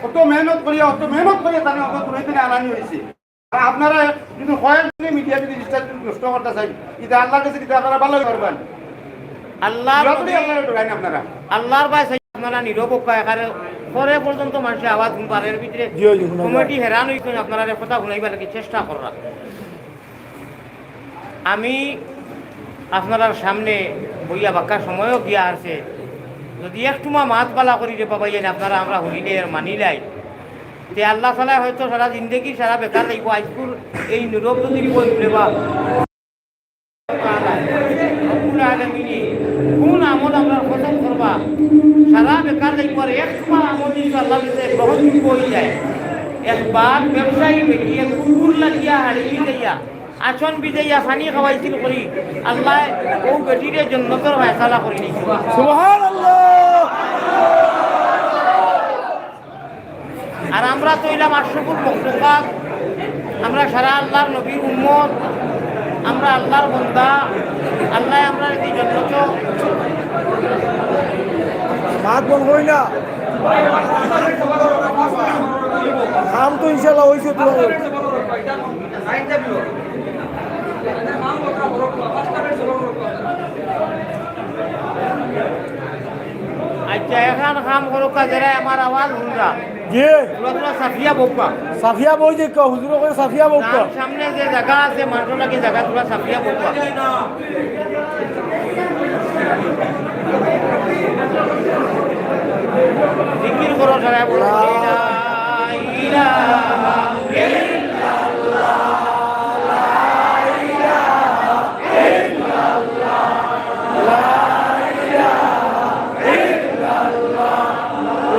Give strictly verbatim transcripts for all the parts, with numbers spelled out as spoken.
অত মেহনত করিয়া, অত মেহনত করিয়া তারে অত দূরে দূরে আনানি অইছে। আর আপনারা যদি কয়েকজনে মিডিয়া যদি জিনিসটা যদি নষ্ট করতা চাইন, ইটা আল্লাহর কাছে কিন্তু আপনারা ভালোই করবেন। আল্লাহর পুরাপুরি নবী, আল্লাহরে ডরাইন আপনারা। আল্লাহর ভাই চাই আপনারা নীরব অউক্কা, এখানে পরে পর্যন্ত মানষে আওয়াজ হুনবার, এর ভিতরে জি, জি, হুনা যায়। কমিটি হেরান অইছইন, আপনারারে কথা হুনাইবার লাগি চেষ্টা কররা। আমি আপনারার সামনে বইয়া বাক্কা সময়ও গিয়া আছে, যদি একটুমা মাত বালা করি রে বাবা, ইয়ান আপনারা আমরা হুনিলে এর মানিলাই, তে আল্লাহ তাআলা হয়তো সারা জিন্দেগি সারা বেকার যাইবো। আইজকুর এই নীরব যদি বই রে বা রব্বুল আলামিনে কোন আমল আমরার পছন্দ করবা, সারা বেকার যাইবো। আর একটুমা আমল যদি আল্লাহর কাছে গ্রহণযোগ্য অই যায়, একবার ব্যবসায়ী বেটিয়ে কুকুর লাগিয়া হাড়ি যাইয়া আসন বিজাইয়া পানি খাওয়াইছিল করি, আল্লায় অউ বেটিরে জন্নতর ফয়সালা করি দিছে। সুবহানাল্লাহ। আর আমরা তো অইলাম আশরাফুল মখলুকাত, আমরা সারা আল্লাহর নবীর উম্মত, আমরা আল্লাহর বন্দা, আল্লায় আমরারে দি জন্নত। মাত বন্ধ করি না। কাম তো ইনশাআল্লাহ অইছে তো। আচ্ছা, এখান কাম করউক্কা, যারা আমার আওয়াজ হুনরা। জি। তোরা, তোরা সাফিয়া বউক্কা। সাফিয়া বই যে ক-, হুজুরে কয় সাফিয়া বউক্কা। তার সামনে যে জাগা আছে, মাঠর লাগি জাগা, তোরা সাফিয়া বউক্কা। জিকির করো সারা, বলো, লা ইলাহা ইল্লাল্লাহ, লা ইলাহা ইল্লাল্লাহ, লা ইলাহা ইল্লাল্লাহ, লা ইলাহা ইল্লাল্লাহ,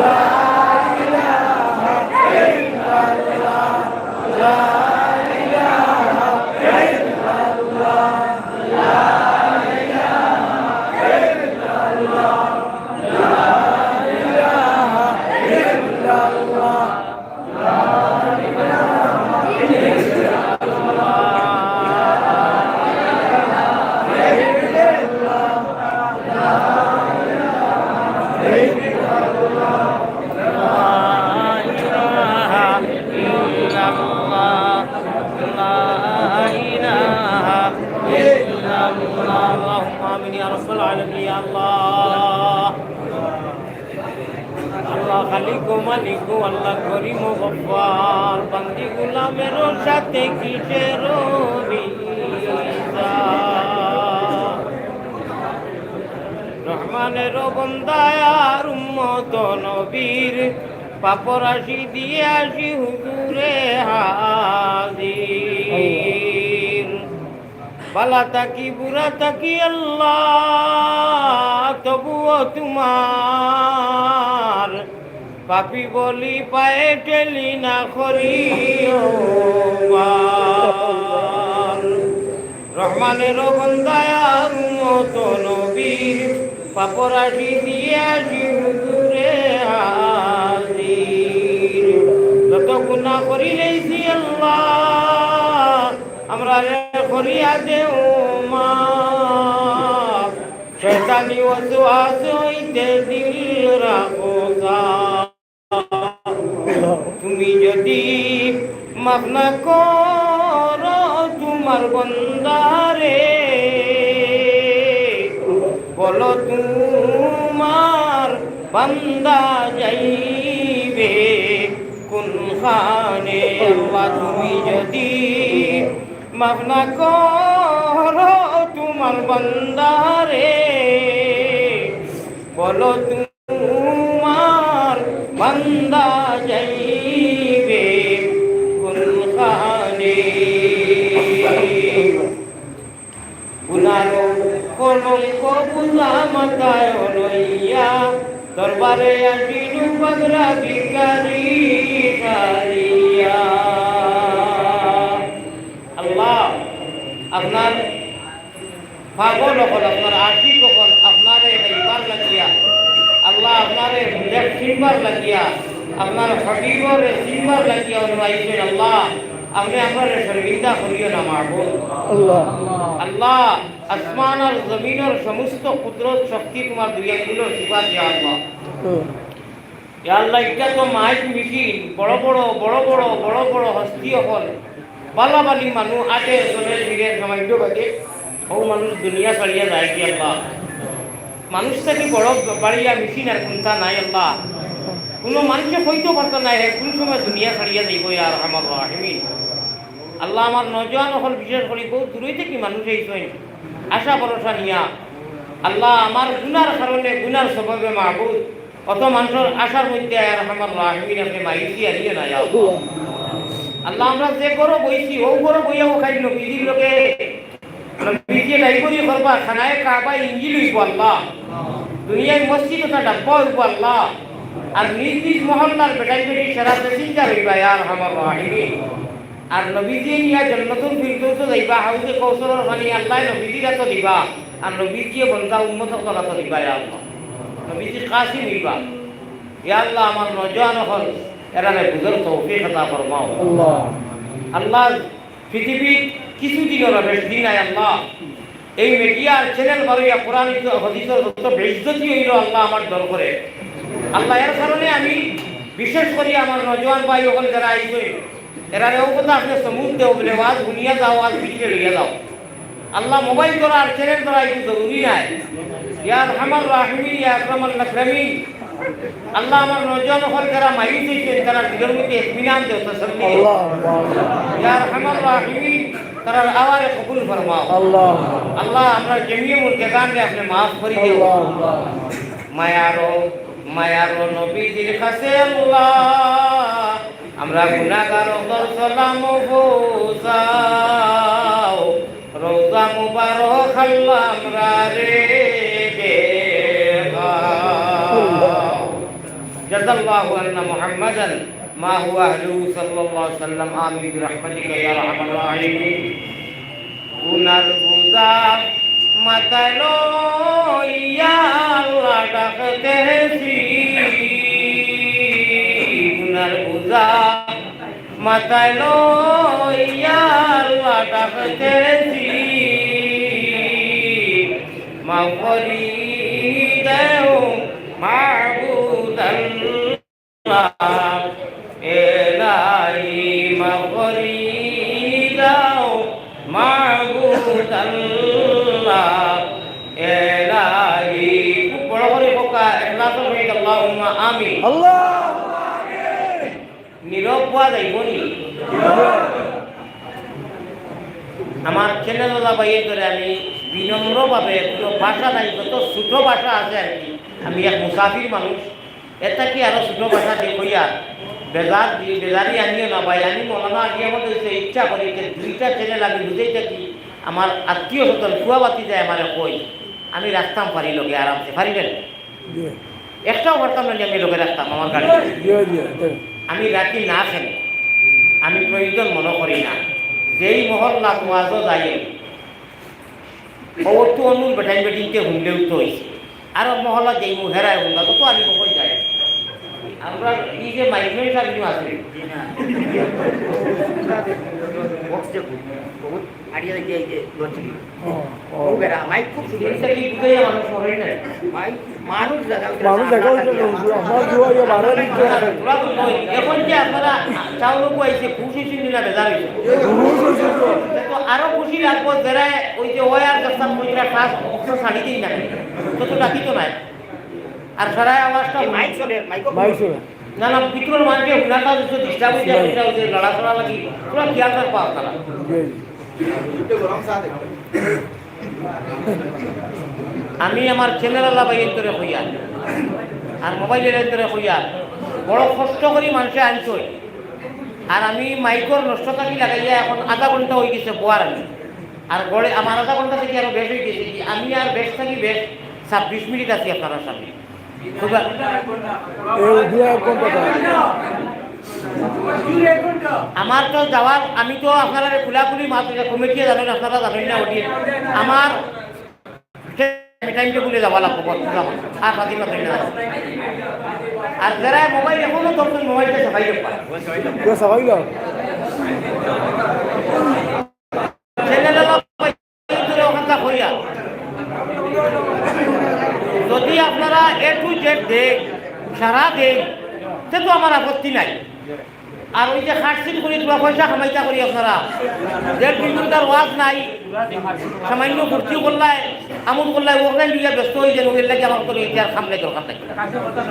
লা ইলাহা ইল্লাল্লাহ। لا إله إلا الله، لا إله إلا الله. اللهم آمين يا رب العالمين يا الله. আল্লাহ খালিক ও মালিক ও আল্লাহ করিম ও গফফার, বান্দি গোলামের সাথে কিসের দ্বিধা? রহমানের বন্দা আর উম্মত নবীর, পাপরাশি দিয়া আসি হুজুরে হাজির। বালা থাকি বুরা থাকি আল্লাহ, তবুও তুমার পাপী বলি পায়ে ঠেলি না করিও বার। রহমানের বন্দা আর উম্মত নবীর, পাপরাশি দিয়া আসি হুজুরে হাজির। যত গুনা করিলাইছি আল্লাহ, আমরারে করিয়া দেও মাফ। শয়তানি ওয়াসওয়াসা হইতে দিল রাখো সাফ। তুমি যদি মাফ না করো তুমার বন্দারে, বলো তুমার বান্দা যাইবে কোনখানে? আল্লাহ, তুমি যদি মাফ না করো তুমার বান্দারে, বলো তুমার বান্দা যাইবে কোনখানে? গুনার কলঙ্ক বুঝা মাথায় লইয়া, দরবারে আসিনু পাগলা ভিখারি সাজিয়া। আল্লাহ, আপনার পাগল অকল, আপনার আশিক অকল, আপনারে পাইবার লাগিয়া, আল্লাহ, আপনারে দেখ চিনবার লাগিয়া, আপনার হাবিবরে চিনবার লাগিয়া অনো আইছইন। আল্লাহ, আপনে আমরারে শর্মিন্দা করিও না মাবুদ। আল্লাহ। আল্লাহ, আসমান আর জমিনর সমস্ত কুদরত শক্তি তুমার দুই আঙ্গুলর সিফাত, ইয়া আল্লাহ। হুম। ইয়া আল্লাহ, ইটা তো মাইক মেশিন, বড় বড়, বড় বড়, বড় বড় হস্তি অকল, বালা বালি মানুষ আটে চলে ফিরে সামান্য বাদে, ও মানুষ দুনিয়া ছাড়িয়া যায় কি আল্লাহ? মানুষ থাকি বড় বাড়িয়া মেশিন আর কুন্তা নাই আল্লাহ। কুনু মানষে কইতো পারতো নায়, হে কুন সময় দুনিয়া ছাড়িয়া যাইবো, ইয়া আরহামার রাহিমিন। আল্লাহ, আমার নওজোয়ান অকল বিশেষ করি বউত দূরই থাকি মানুষ আইছইন, আশা ভরসা নিয়া। আল্লাহ, আমার গুনার কারণে, গুনার সবাবে মাবুদ, অত মানষর আশার মধ্যে, ইয়া আরহামার রাহিমিন, আপনে মাইতি আনিও না, ইয়া আল্লাহ। আল্লাহ, আমরা যে ঘরো বইছি, ও ঘরো বইয়াও খালি নবীজির লগে, নবীজিয়ে library করবা, খানায়ে কাবা ইঞ্জিল অইবো আল্লাহ, দুনিয়ার মসজিদ ওটা ডাব্বা অইবো আল্লাহ, আর নিজ নিজ মহল্লার বেটাই বেটি সেরা passenger অইবা, ইয়া আরহামার রাহিমিন। আর নবীজিয়ে নিয়া জান্নাতুল ফিরদৌসো যাইবা, হাউজে কাউসারর পানি আল্লায় নবীজির আতো দিবা, আর নবীজিয়ে বন্দা উম্মত অকলর আতো দিবা, ইয়া আল্লাহ। নবীজির কাসিম অইবা। ইয়া আল্লাহ, আমার নওজোয়ান অকল, এরারে বুঝার তৌফিক আতা ফরমাও। আল্লাহ। আল্লাহ, পৃথিবীত কিছু দিন ওরা বেশ দিন আয় আল্লাহ। এই media আর channel বারইয়া কোরআন হাদিসর যত বেইজ্জতি অইলো আল্লাহ আমার দরবারে। আল্লাহ, এর কারণে আমি বিশেষ করি আমার নওজোয়ান ভাই অকল যারা আইছইন, এরারে ও কথা আপনে সমুদ দেও বলে, ওয়াজ হুনিয়া যাও, ওয়াজ ভিতরে লইয়া যাও। আল্লাহ, mobile ধরা আর channel ধরা একটু জরুরি নাই। ইয়া আরহামার রাহিমিন, ইয়া আকরামাল আকরামিন। আল্লাহ, আমার নওজোয়ান অকল যারা মাইয়ুস অইছইন, তারার দিলর মধ্যে ইতমিনান দেও, তাসাল্লি দেও। আল্লাহ। ইয়া আরহামার রাহিমিন, তারার আওয়ারে কবুল ফরমাও। আল্লাহ। আল্লাহ, আমরা জমিয়ে মুলকে গানরে আপনে মাফ করি দেও। আল্লাহ। মায়ারো, মায়ারো নবীজির কাছে আল্লাহ, আমরা গুনাহগার অকল সালাম পৌঁছাও, রওজা মুবারক আল্লাহ আমরারে দেখাও। জাযাল্লাহু আন্না মুহাম্মাদান মা হুয়া আহলুহু সাল্লাল্লাহু আলাইহি ওয়াসাল্লাম। আমিন বিরাহমাতিকা ইয়া আরহামার রাহিমিন। গুনার বুঝা মাথায় লইয়া আল্লাহ ডাকতেছি, গুনার বুঝা মাথায় লইয়া আল্লাহ ডাকতেছি, মাফ করি দেও মাবুদ আল্লাহ। এলাহি মাফ করি দাও মাবুদ আল্লাহ, এলাহি। খুব বড় করি কউক্কা, ইখলাসর সহিত আল্লাহুম্মা আমিন। আল্লাহুম্মা আমিন। নীরব অওয়া যাইবো নি? আমার channel ওলা ভাইয়ের ধরে আমি বিনম্রভাবে, কোনো ভাষা নাই, যত ছোট ভাষা আছে আর কি, আমি এক মুসাফির মানুষ, এর থাকি আরো ছোট ভাষা দিয়া কইয়ার, বেজার দি-, বেজারি আনিও না ভাই। আমি মৌলানা আজি আহমদ অইছে ইচ্ছা করি যে দুইটা channel আমি বুঝাই থাকি, আমার আত্মীয় স্বজন, ফুয়া ভাতিজায় আমারে কই, আমি রাখতাম পারি লগে আরামসে, পারি না? জি। একটাও পারতাম না যে আমি লগে রাখতাম আমার গাড়ি। জি, জি, জি। আমি রাখি না কেনে? আমি প্রয়োজন মনে করি না। যেই মহল্লাত ওয়াজো যাই, অত অনুর বেটাইন বেটিনতে হুনলেউ তো অইছে। আর মহল্লাত যাইমু হেরায় হুনবা, তো আলী কখন যায়? আমরা এই যে মাইগ্রেন্ট আর আছে, জি না। বক্স যে বহুত আড়িয়া গিয়া এই যে লঞ্চ। ও, ও। ও বেটা, মাইক খুব সুন্দর। এটা কি বুঝাইয়া মানুষ মরে না? মাইক মানুষ দেখা হইছে না, মানুষ দেখা হইছে না, আমরা দুয়া ইয়ে বারো দিন তো আছে। তোরা তো কই, এখন যে আপনারা চাউল পাইছে, খুশি ছিল না, বেজার হইছে। খুশি হইছে তো। তো আরো খুশি লাগবো, যারা ওই যে ওয়ার দস্তান কইরা কাজ অবস্থা ছাড়ি দিন না, তো তো ডাকি তো নাই। আর সারা আওয়াজটা এই মাইক চলে, মাইক মাইক চলে। না, না, ভিতরের মাঝে হুনাটা যদি ডিস্টার্ব হয়ে যায়, ওটা ওই যে লড়াচড়া লাগি, পুরো খেয়াল রাখবা আপনারা। জি, জি। আমি আমার চ্যানেল আলা ভাই এন্তরে কইয়া, আর মোবাইল এন্তরে কইয়া, বড় কষ্ট করি মানুষে আনছই। আর আমি মাইকর নষ্ট থাকি লাগাইয়া এখন আধা ঘন্টা হয়ে গেছে বোয়ার আমি। আর গড়ে আমার আধা ঘন্টা থেকে আরো বেশ হয়ে গেছে কি, আমি আর বেশ থাকি বেশ ছাব্বিশ মিনিট আছি আপনার সামনে। খুব এ উঠিয়া এক ঘন্টা থাকবে। আমার তো যাওয়ার, আমি তো আপনারা খোলাখুলি মাত, কমিটিয়ে জানেন, আপনারা জানেন না, ওটি আমার আমি টাইম টেবুলে যাওয়া লাগবো, বস, যাওয়া। আর বাকি কথা না। আর যারা মোবাইল এখনো ধরছেন, মোবাইলটা সবাই দেখবা। কে সবাই দাও? চ্যানেল আলা ভিতরে ওখানটা কইয়া। যদি আপনারা এ টু জেড দেখ, সারা দেখ, তে তো আমার আপত্তি নাই। আর ওই যে খাটছিল করি তোরা পয়সা কামাইতা করি আপনারা, দেড় দুই ঘন্টার ওয়াজ নাই, সামান্য ফুর্তি করলায়, আমোদ করলায়, ওখানে গিয়া ব্যস্ত হয়ে যান, ওদের লাগে আমার কোনো ইতিহাস সামনে দরকার নাই।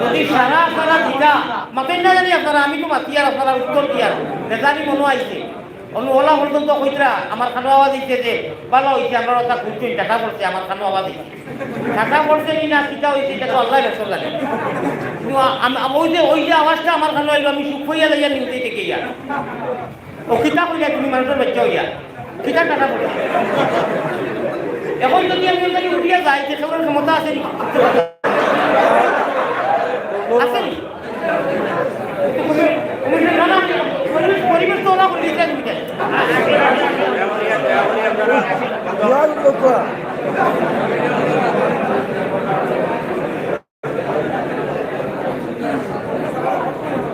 যদি সারা আপনারা দিতা, মাতেন না জানি আপনারা, আমি তো মাতি আর আপনারা উত্তর দিয়ার, বেজারি মনো আইছে। অনু ওলা পর্যন্ত কইতরা, আমার কানো আওয়াজ দিচ্ছে যে, "ভালো হইছে, আমরা ওটা ঘুরছি, দেখা করছে, আমার কানো আওয়াজ দিচ্ছে।" দেখা করছে নি না, কিতা হইছে, এটা তো আল্লাহ বেশর জানে। কিন্তু আম-, আম-, ওই যে, ওই যে আওয়াজটা আমার কানো আইলো, আমি চুপ হইয়া যাইয়া নিউজে দেখে গিয়া। ও কিতা কইলা তুমি মানুষের বাচ্চা হইয়া? কিতা টাকা পড়ে? এখন যদি আমি ওখানে উঠিয়া যাই, যে কেউ ক্ষমতা আছে নি? আছে নি? পরিবেশ, পরিবেশ তো ওরা করে দিতে দিতে।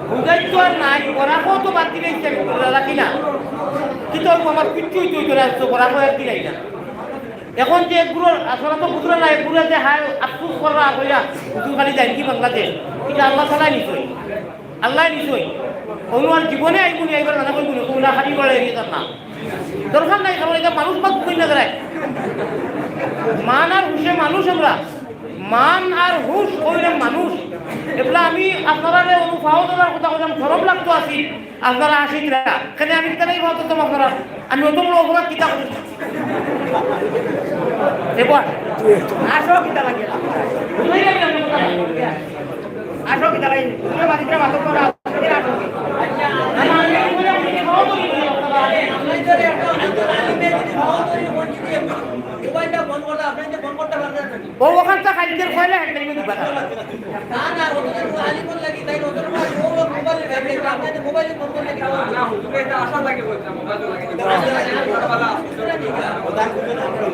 বুঝাই তো আর নাই, বরাকও তো বাদ দিলে ইচ্ছা করে রাখি না। কি তো আমার কিচ্ছু হইতো হইতো না, তো বরাকও একদিন আই না। এখন যে এগুলোর আসলে তো বুঝলো না, এগুলো যে হায় আফসোস কররা কইরা, হুজুর খালি যাই কি বাংলাদেশ, এটা আল্লাহ তাআলাই নিছই, আল্লাহ নিছই। অনু আর জীবনে আইবো নি, আইবার না কইবো নি, কোনটা খালি বলে এড়িয়ে যান না। দরকার নাই, কারণ এটা মানুষ বাদ কই না দাঁড়ায়। মান আর হুশে মানুষ আমরা। মান আর হুশ কইলে মানুষ। এবলা আমি আপনারারে অনু ফাও ধরার কথা কইলাম, শরম লাগতো আছি। আপনারা আসিতরা। কেনে আমি কিতা নাই ভাবতাম আপনারা? আমি অত বড় অপরাধ কিতা করি? এবার আসো কিতা লাগে? বুঝাই লাগে না কথা। আসো কিতা লাগে? তুমি বাড়িতে মাথা করা। ও ওখান তো কালকের কয়লা হেডলাইনে দিবা না।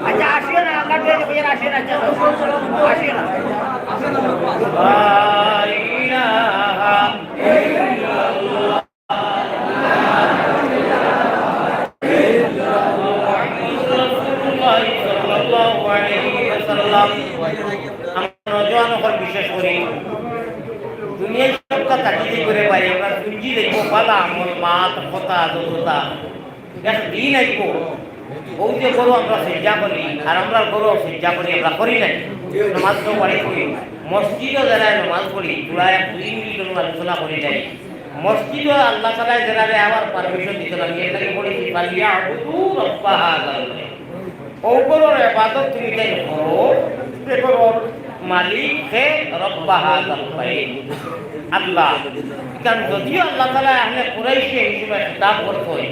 আচ্ছা, আসিও না, আল্লাহ দিয়ে দেবে, আসিও না, আচ্ছা, আসিও না। لا إله إلا الله. মুহাম্মাদুর রাসূলুল্লাহ সাল্লাল্লাহু আলাইহি ওয়াসাল্লাম। আমরা নওজোয়ান অকল বিশেষ করি দুনিয়ার সবটা তাকিয়ে করে পাই, আমরা শুনছি দেখবো পালা আমল, মাত, কথা, যতটা। একদিন আইবো, ও যে ঘরো আমরা সিজদা করি, আর আমরা ঘরো সিজদা করি, আমরা করি নাই। নামাজ তো পড়ি করি। মসজিদও যারা নামাজ পড়ি, তোরা এক দুই মিনিট আমরা আলোচনা করি নাই। মসজিদও আল্লাহ তাআলা যারা আবার permission দিতে লাগে, এর লাগে পড়েছি, "ফালিয়াবুদু রাব্বা হাযাল বাইত।" ও ঘরর ইবাদত তুমি তাই করো, যে ঘরর মালিক হে রব্বা হাযাল বাইত। আল্লাহ। কারণ যদিও আল্লাহ তাআলা আহলে কুরাইশে হিসেবে খেতাব করছইন,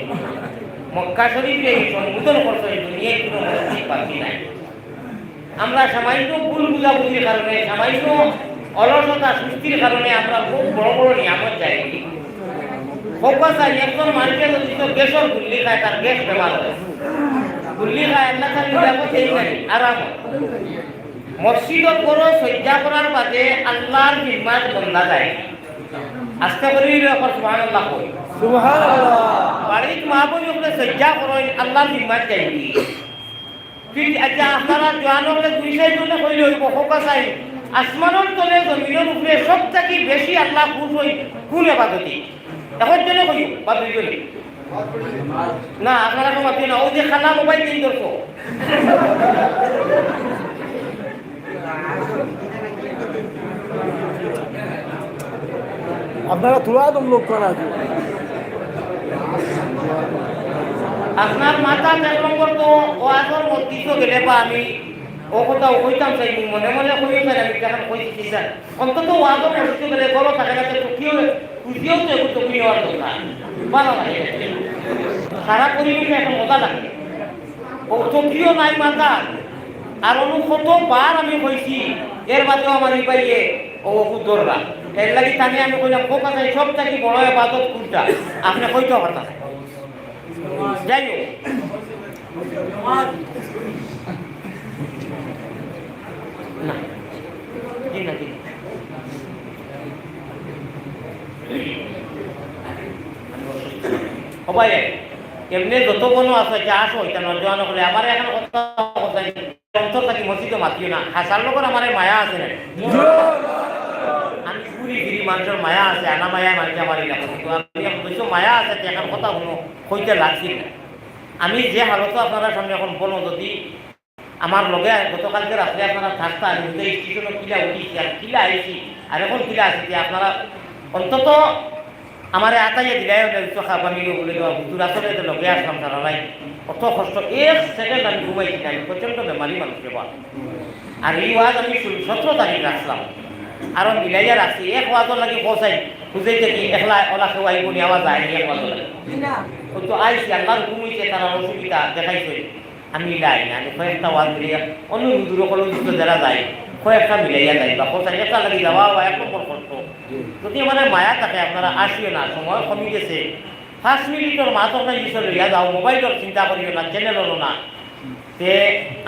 মক্কা শরীফে এই সম্বোধন করছইন, দুনিয়ায় কোনো মসজিদ বাকি নাই। আমরা সামান্য ভুল বুঝাবুঝির কারণে, সামান্য অলসতা সুস্তির কারণে আমরা খুব বড় বড় নিয়ামত যাই। খোকা চাই, একজন মানুষের যদি তো গ্যাসের গুল্লি খায়, তার গ্যাস বেমার হয়। গুল্লি খায়, আল্লাহ তাআলা নিরাপদ দেয় নাই, আরাম হয়। মসজিদর ঘরো সজ্জা করার বাদে আল্লাহর জিম্মাত বন্দা যায়। আস্তে করি এখন সুবহানাল্লাহ কই। সুবহানাল্লাহ। বাড়িত মা বোন ওখানে সজ্জা করইন, আল্লাহর জিম্মাত যাইবি। ঠিক আছে, আপনারা জোয়ান হলে দুই চাইর জনে কইলে হইব, খোকা চাই। আসমানর তলে জমিনর উপরে সব থাকি বেশি আল্লাহ খুশ হই কোন ইবাদতে? এখন জনে কইও, বা দুই জনে? না, আপনারা তো মাতিও না, ওই যে খালা মোবাইল নিয়ে ধরছো। আপনারা থুড়া দম লোক করা আছে। আপনার মাথা এক নম্বর তো ওয়াজর মধ্যে গেলে বা আমি ও কথা কইতাম চাই, মনে মনে কইও চাই, আমি এখন কইছি কি স্যার, অন্তত ওয়াজর মধ্যে গেলে বড় থাকে না, তো কি হবে? খুশিও তো একটু তুমি হওয়ার কথা। ভালো লাগে। সারা পরিবেশে এখন মজা লাগে। ও তো প্রিয় নাই মাতা। আর অনু কতবার আমি কইছি, এর বাদেও আমার এই ভাইয়ে ও ওষুধ ধরবা। এর লাগি তানে আমি কইলাম, "খোকা চাই, সব থাকি বড় ইবাদত কোনটা?" আপনি কইতে পারতা না। যাই হোক। না। জি না, জি না। ও ভাই, এমনি যত কোনো আছে, যা আসো, এটা নজওয়ান হলে আমার এখানে কথা, কথা নেই। অন্তর থাকি মসজিদে মাতিও না। হাসার লোকের আমার এই মায়া আছে না। আমি ঘুরি ফিরি, মানষর মায়া আছে, আনা মায়া মানষে আমার ইলা করে। তো আমি এখন বুঝছো মায়া আছে, তো এখন কথা হুনো, কইতে লাগছিল না। আমি যে হালতো আপনারার সামনে এখন বলবো, যদি আমার লগে গতকালকে রাত্রে আপনারা থাকতা, আমি বুঝে স্টেশনো কিলা উঠিছি আর কিলা আইছি, আর এখন কিলা আছি, যে আপনারা অন্তত আমারে আতাইয়া দিলাই, ওদের তো খাবার নিয়ে বলে দেওয়া, হুজুর আসলে তো লগে আসলাম, তারা নাই, অত কষ্ট, এক সেকেন্ড আমি ঘুমাইছি না, আমি প্রচণ্ড বেমারি মানুষ রে বা। আর এই ওয়াজ আমি ষোলো, সতেরো তারিখ রাখছিলাম, আরো মিলাইয়া রাখছি, এক ওয়াজর লাগি পৌঁছাই, বুঝাইতে কি একলা ওলা কেউ আইব নি, আওয়াজ আয়নি এক ওয়াজর লাগি। ওই তো আইছি, আল্লাহর হুকুম হইছে, তারা অসুবিধা দেখাইছে, আমি লাই না, আমি কয়েকটা ওয়াজ মিলাইয়া, অন্য হুজুর হকল হুজুর যারা যায়, কয়েকটা মিলাইয়া যায়, বা পৌঁছাই একটা লাগি যাওয়া বা এক নম্বর কষ্ট। যদি আমার মায়া থাকে, আপনারা আসিও না, সময় কমি গেছে, পাঁচ মিনিটর মাত্র না ইসে লইয়া যাও, মোবাইলর চিন্তা করিও না, চ্যানেল হলো না। তে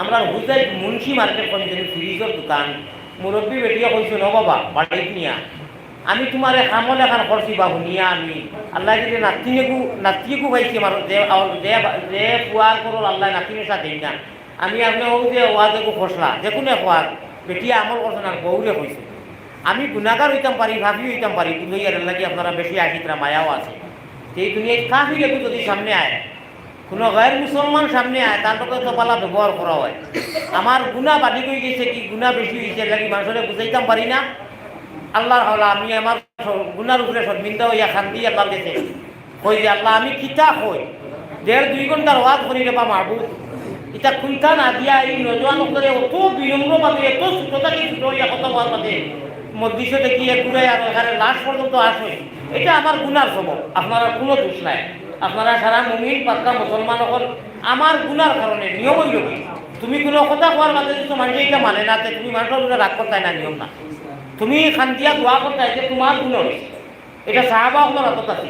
আমরা হুজাই মুন্সি মার্কেট করি যেন ফ্রিজর দোকান, মুরব্বী বেটিয়ে কইছো, "ও বাবা, বাড়িত নিয়া আমি তোমারে কামল এখান করছি বা হুনিয়া আমি, আল্লাহ যদি নাতিনেগু, নাতিয়েগু পাইছি আমার, যে, যে, যে পুয়ার করল আল্লাহ নাতিনের সাথে দেই না।" আমি আপনি ও যে ওয়াজ এগু খসলা, যে কোনো এক ওয়াজ, বেটিয়ে আমল করছে না, বউরে কইছে। আমি গুনাগার হইতাম পারি, ভাবি হইতাম পারি, বুঝাইয়ার লাগি আপনারা বেশি আসিতরা মায়াও আছে। এই দুনিয়ায় কাফির এগু যদি সামনে আয়, কোনো গায়ের মুসলমান সামনে আয়, তার লগে তো ভালা ব্যবহার করা হয়। আমার গুনা বাড়ি হয়ে গেছে, কি গুনা বেশি হয়েছে, লাগি মানুষরে বুঝাইতাম পারি না। আল্লাহর হাওলা, আমি আমার স-, গুনার উপরে শর্মিন্দা হইয়া কান্দি আল্লাহর গেছে। কই যে, "আল্লাহ, আমি কিতা কই? দেড় দুই ঘন্টার ওয়াজ করি রে বা মাহবুব। ইটা কুনটা না দিয়া এই নজওয়ান করে অত বিনম্রভাবে, এত ছোট থাকি ছোট হইয়া কথা বলার মাঝে মসজিদে দেখি এক ঘুরে আর এখানে লাশ পর্যন্ত আসে। এটা আমার গুনার সবব, আপনারা কোনো দোষ নাই।" আপনারা সারা মুমিন, পাক্কা মুসলমান অকল। আমার গুনার কারণে নিয়ম হইল কি, তুমি কোনো কথা কওয়ার মাঝে যদি মানুষে এটা মানে না, তে তুমি মানুষের উপরে রাগ করতে না, নিয়ম না। তুমি কান্দিয়া দোয়া করতে যে তোমার গুণ হয়েছে, এটা সাহাবা অকলর হাতত আছে।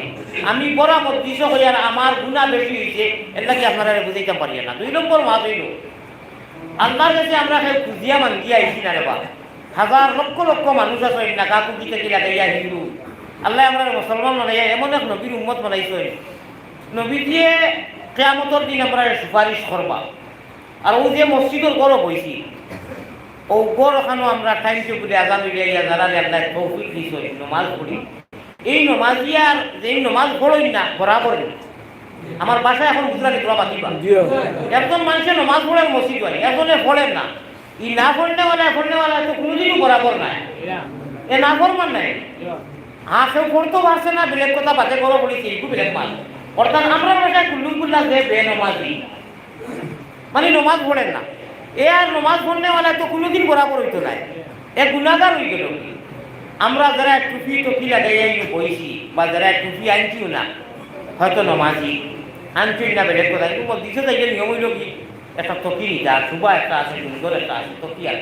আমি বরাবর দিশো কই আর আমার গুনা বেশি হয়েছে, এর লাগি আপনারা বুঝাইতাম পারি না। দুই নম্বর মাত হইল, আল্লাহর কাছে আমরা কেউ খুজিয়া মাঙ্গিয়া আইছি না রে বা। হাজার লক্ষ লক্ষ মানুষ আছে, নাগা কুকি থেকে লাগাইয়া হিন্দু। আল্লাহ আমরা মুসলমান বানাইয়া এমন এক নবীর উম্মত বানাইছে। নবী দিয়ে কিয়ামতর দিন আমরা সুপারিশ করবা। আর ও যে মসজিদর ঘরো বইছি, ও ঘর ওখানো আমরা টাইম টেবিলে আজান হইলে ইয়া যারা আল্লাহ তৌফিক দিছে, নমাজ পড়ি। এই নমাজি আর যেই নমাজ পড়ইন না, বরাবর না। আমার বাসায় এখন বুঝলা নি, তোরা বাকি বা। জি। একজন মানুষে নমাজ পড়ে মসজিদ হয়, একজনে পড়েন না। ই না পড়নেওয়ালা, পড়নেওয়ালা তো কোনোদিনও বরাবর নাই। এ না পড়বার নাই। হ্যাঁ, কেউ পড়তে পারছে না, বিলেত কথা বাদে করো বলেছি, একটু বিলেত মাল। অর্থাৎ আমরা বাসায় কুল্লুম কুল্লা যে বেনমাজি। মানে নমাজ পড়েন না। এ আর নমাজ পড়নেওয়ালা তো কোনোদিন বরাবর হইতো নাই। এ গুনাগার হয়ে গেল। আমরা যারা টুপি টুপি লাগাইয়া এই বইছি, বা যারা টুপি আনছিও না, হয়তো নমাজি, আনছি না বেলেগ কথা, কিন্তু মসজিদে যাইলে নিয়ম হইল কি, একটা টুপি নিতা, শুভা একটা আছে, সুন্দর একটা আছে, টুপি আর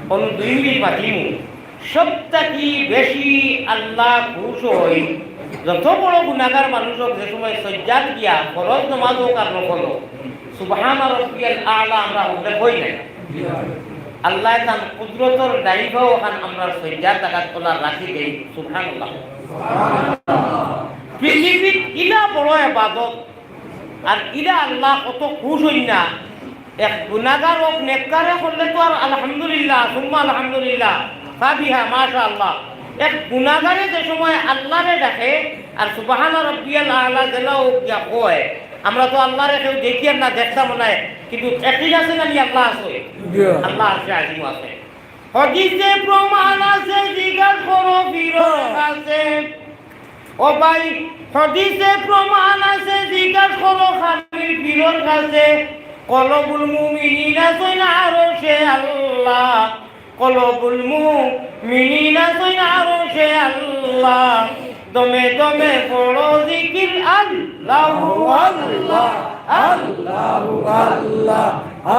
কোনো দুই মিনিট মাতিমু, সব থাকি বেশি আল্লাহ খুশ হই, যত বড় গুনাগার মানুষ হোক, যে সময় সজ্জাত গিয়া, ফরজ নমাজ হোক আর নফল হোক, সুবহান রব্বিয়াল আলা আমরা উল্লেখ হই নাই। আল্লাহ তান কুদরতর ডাইভাও ওখান আমরা সজ্জাত জাগাত ওলা রাখি দেই, সুবহানাল্লাহ। পৃথিবীত ইলা বড় ইবাদত, আর ইলা আল্লাহ কত খুশ হইন না। এক গুনাগার হোক নেককারে করলে তো আর আলহামদুলিল্লাহ, সুম্মা আলহামদুলিল্লাহ, ফাবিহা, মাশাআল্লাহ। এক গুনাগারে যে সময় আল্লাহরে ডাকে আর সুবহানা রব্বিয়াল আলা যেলা হোক গিয়া কয়, আমরা তো আল্লাহরে কেউ দেখি আর না দেখতাম নাই, কিন্তু একই আছে না নি আল্লাহ আছে? জি। আল্লাহ আছে, আজিমও আছে। হাদিসে প্রমাণ আছে, জিজ্ঞাসা করো ফিরোর কাছে। ও ভাই, হাদিসে প্রমাণ আছে, জিজ্ঞাসা করো খালির ফিরোর কাছে। কলবুল মুমিনিনা সইন আরশে আল্লাহ, কলবুল মুমিনিনা সইন আরশে আল্লাহ। দমে দমে পড়ো জিকির আল্লাহু আল্লাহ, আল্লাহু আল্লাহ,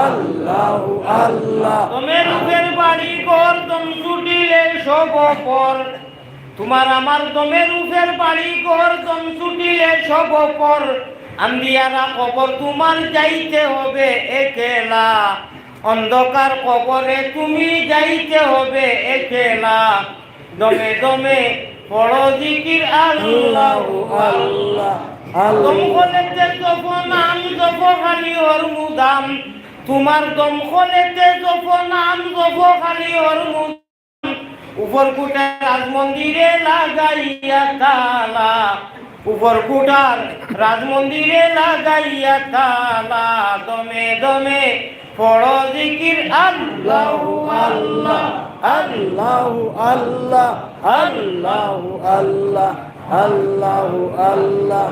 আল্লাহু আল্লাহ। দমে রুহের বাড়ি ঘর দম ছুটিলে সব পর। তোমার আমার দমে রুহের বাড়ি ঘর দম ছুটিলে সব পর। আন্দিয়ারা কবর তোমার যাইতে হবে একলা। অন্ধকার কবরে তুমি যাইতে হবে একলা। দমে দমে পড়ো জিকির আল্লাহু আল্লাহ, আল্লাহ। দম খলেতে জপ নাম জপ খালি হর মুদাম। তোমার দম খলেতে জপ নাম জপ খালি হর মুদাম। উপর কোঠার রাজমন্দিরে লাগাইয়া তালা, উপর কোঠার রাজমন্দিরে লাগাইয়া তালা, দমে দমে পড়ো জিকির আল্লাহু আল্লাহ, আল্লাহু আল্লাহ, আল্লাহু আল্লাহ, আল্লাহু আল্লাহ।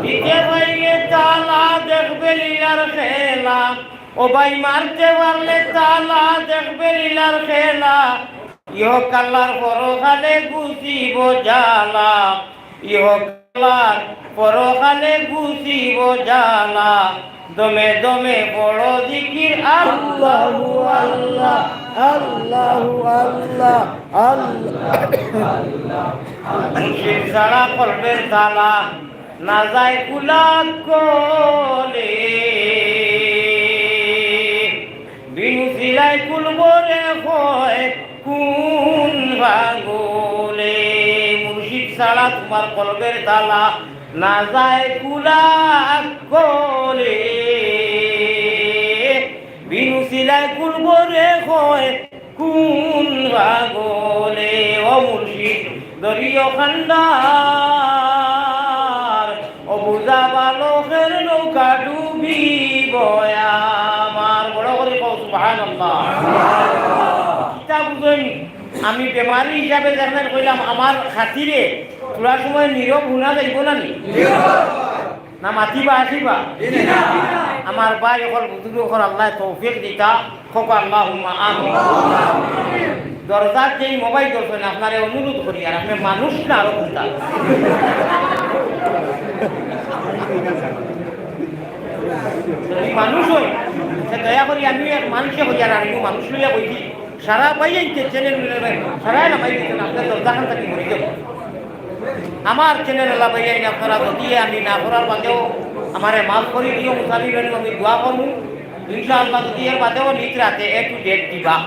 দিতে পারলে তালা দেখবে লীলার খেলা, ও ভাই মারতে পারলে তালা দেখবে লীলার খেলা। ইহকাল আর পরকালে গুছিব জ্বালা, ইহকাল আর পরকালে গুছিব জ্বালা। দমে দমে পড়ো জিকির আল্লাহু আল্লাহ, আল্লাহু আল্লাহ, আল্লাহ। মুর্শিদ ছাড়া কলবের তালা না যায় কুলা কলে। বিনু সিলাই কুল ভরে কয় কোন পাগলে। মুর্শিদ ছাড়া তোমার কলবের তালা না যায় কুলা কলে। বিনু সিলাই কুল ভরে কয় কোন পাগলে। ও মুর্শিদ দরিও খান্ডার, ও বুঝা বালকের নৌকা ডুবিব আমার। বড় করি কও সুবহানাল্লাহ। কিতা বুঝইন, আমি বেমারি হিসাবে যেখানে কইলাম, আমার খাতিরে থুড়া সময় নীরব হুনা যাইব না নি? না মাতিবা, আসিবা? আমার ভাই অকল, বুজুর্গ অকল, আল্লায় তৌফিক দিতা, কউক্কা আল্লাহুম্মা আমিন। দরজাত যেই মোবাইল ধরছইন, আপনারে অনুরোধ করি, আর আপনে মানুষ না আরো কুনতা? যদি মানুষ অইন, তে দয়া করি আমিও এক মানষে কইয়ার, আর আমিও মানুষ লইয়া কইছি। সারা ভাইয়াইন্তে চ্যানেল মিলাইবেন, সারাই লামাই দিতেন, আপনার দরজাখান থাকি মরি যাইব। আমার চ্যানেল আলা ভাইয়াইন, আপনারা যদি আমি না করার বাদেও আমারে মাফ করি দিও, মুসাফির অইন, আমি দোয়া করমু। ইনশাআল্লাহ যদি এর বাদেও নিজ রাতে A to Z দিবা।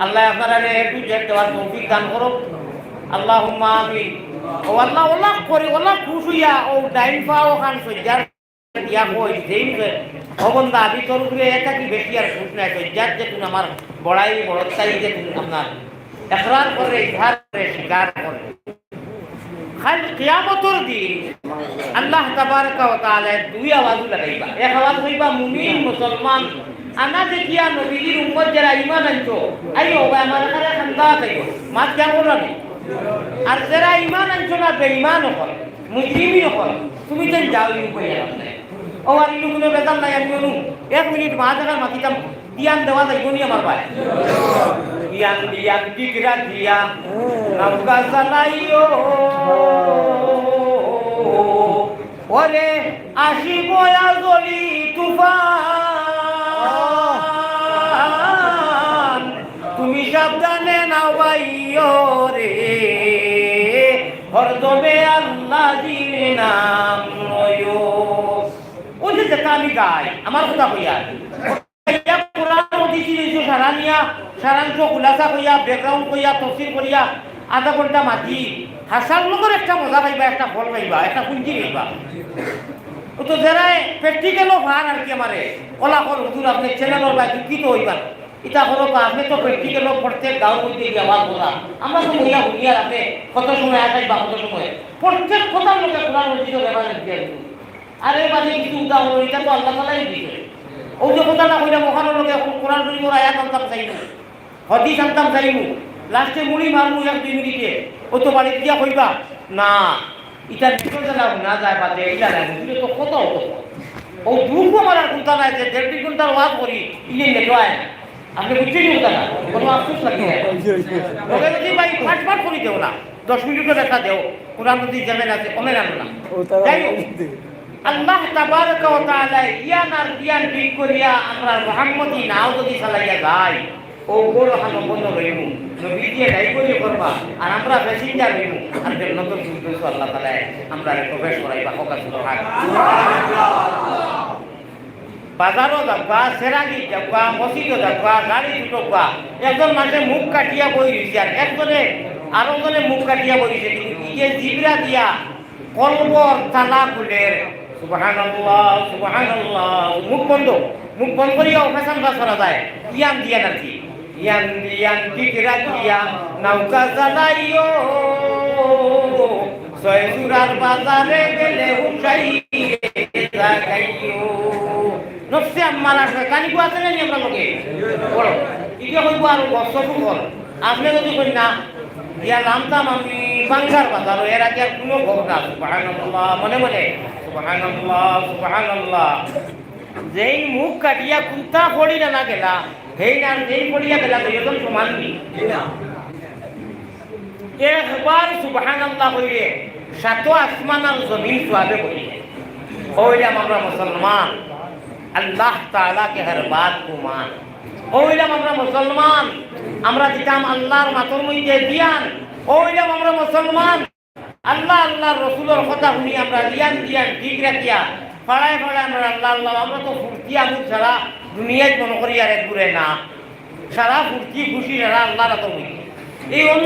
আল্লায় আপনারারে A to Z দেওয়ার তৌফিক দান করো। আল্লাহুম্মা আমিন। ও আল্লাহ, ওলা করি, ওলা খুশ অইয়া, ও ডাইন পাও খান সজ্জার দিয়া কই, যেই মুখে, "ও বন্দা, আমি তোর উপরে এটা কি বেশি আর খুশ নাই, তো যার যে তুমি আমার বড়াই, বড়ত্তাই যে তুমি আপনার একরার করে, ইজহার করে, স্বীকার করে।" কাইল কিয়ামতর দিন আল্লাহ তাবারাকা ওয়া তাআলা দুই আওয়াজ লাগাইবা। এক আওয়াজ কইবা, "মুমিন, মুসলমান, আনা দেখিয়া নবীজির উম্মত যারা ঈমান আনছো, আইও ভাই, আমার এখানে খান্দা আইও।" মাত কিয়া করলাম? আর যারা ঈমান আনছো না, বেঈমান অকল, মুজরিমিন অকল, তুমি তো যাও, এই উপায় আর নাই। ও আর ইনু কুনু বেজার নাই, আমি অনু এক মিনিট মা জাগার মাতিতাম, ধ্যান দেওয়া যাইব নি আমার ভাই? ধ্যান ধ্যান ঠিক রাখিয়া নৌকা চালাইও। ওরে আসিব আজলি তুফান, তুমি সাবধানে নাও ভাইও রে, হরদমে আল্লাহ জির নাম লইও। ওই যে যেটা আমি গাই, আমার কথা কইয়া, কইয়া কোরআন হাদিস লইছো সারা নিয়া, সারাংশ খুলাসা কইয়া, background কইয়া, তফসির করিয়া, আধা ঘন্টা মাতি, হাসার লগর একটা মজা পাইবা, একটা ফল পাইবা, একটা পুঞ্জি পাইবা। ও তো যারা practical-ও ফার আর কি আমারে, ওলা কর হুজুর, আপনি চ্যানেলর ভাই দুঃখিত হইবা। ইতা করো তো, আপনি তো practical-ও প্রত্যেক গাঁওর মধ্যে গিয়া ওয়াজ করা। আমরা তো মহিলা হুনিয়ার আপনি কত সময় আসাই বা কত সময়। প্রত্যেক কথার মধ্যে কোরআন মসজিদও reference দিয়া দিত। আর এর মাঝে কিছু উদাহরণ, এটা তো আল্লাহ তাআলাই দিছে। ওই যে কথাটা কইলাম, ওখানে লোকে এখন কোরআন শরীফের আয়াত আনতাম চাইব, হাদিস আনতাম চাইব, লাস্টে মুড়ি মারমু এক দুই মিনিটে, ও তো বাড়ি গিয়া কইবা, "না, ইটা নিকল জানা না যায় বাদে, ইলা নাই, বুঝলে তো কত অত।" ও দুঃখ আমার আর কোনটা নাই যে দেড় দুই ঘন্টার ওয়াজ করি, ইলে নেটো আয় না। আপনি বুঝছেন কি কথা না? কোনো আফসোস লাগে না। ওকে যদি ভাই পাঁচ পাঁচ করি দেও না, দশ মিনিটও দেখা দেও, কোরআন যদি জানেন আছে, কমে জানো না। ও তারা যাই হোক, বুঝতে। আল্লাহ তাবারাকা ওয়া তাআলা ইয়ান আর বিয়ান ঠিক করিয়া আমরা মোহাম্মদী নাও যদি চালাইয়া যাই, ও বড় হানো বন্ধ রইমু। নবীজিয়ে ড্রাইভারি করবা, আর আমরা passenger রইমু, আর জান্নাতুল ফিরদৌস আল্লাহ তাআলা আমরা প্রবেশ করাইবা। হোক সুবহান। বাজারও যাবা, সেরাগি যাবা, মসজিদও যাবা, গাড়ি ছুটবা, একজন মানুষে মুখ কাটিয়া বই রইছে, আর একজনে আরো জনে মুখ কাটিয়া বই রইছে, কিন্তু এই যে জিবরা দিয়া কলবর তালা খুলের, সুবহানাল্লাহ, সুবহানাল্লাহ, মুখ বন্ধ, মুখ বন্ধ করিয়া অপারেশন পাস করা যায়, ইয়ান দিয়া নাকি? ইয়ান দিয়ান ঠিক রাখিয়া নৌকা চালাইও, ছয় সুরার বাজারে গেলে উঠাইয়া জাগাইও। নফসে আম্মারা শয়তানি কো আছে না নি আমরার লগে? বড়। ইটা কইবো আর গপ সপ কর। আপনে যদি কইন না, ইয়া লামতাম আমি বাঙ্গার বাজারো, এর আগে আর কুনু গপ না। সুবহানাল্লাহ, মনে মনে, সুবহানাল্লাহ, সুবহানাল্লাহ। যেইন মুখ কাটিয়া কুন্তা পড়িয়া না গেলা, হেইন আর যেইন পড়িয়া গেলা, দুইজন সমান নি? একবার সুবহানাল্লাহ কইলে, সাত আসমান আর জমিন সওয়াবে কইলে। অইলাম আমরা মুসলমান, আল্লাহ তাআলা কে হর বাত কো মান। অইলাম আমরা মুসলমান, আমরা দিতাম আল্লাহর মাতর মধ্যে দিয়ান। অইলাম আমরা মুসলমান, আল্লাহ, আল্লাহর রসুলর কথা হুনি আমরা ইয়ান দিয়ান ঠিক রাখিয়া, পাড়ায় পাড়ায় আমরা আল্লাহ, আল্লাহ, আমরা তো ফুর্তি আমুদ সারা দুনিয়াত মনো করি আর এক ঘুরে না, সারা ফুর্তি খুশি সারা আল্লাহর আতর হই। এই অন্ধ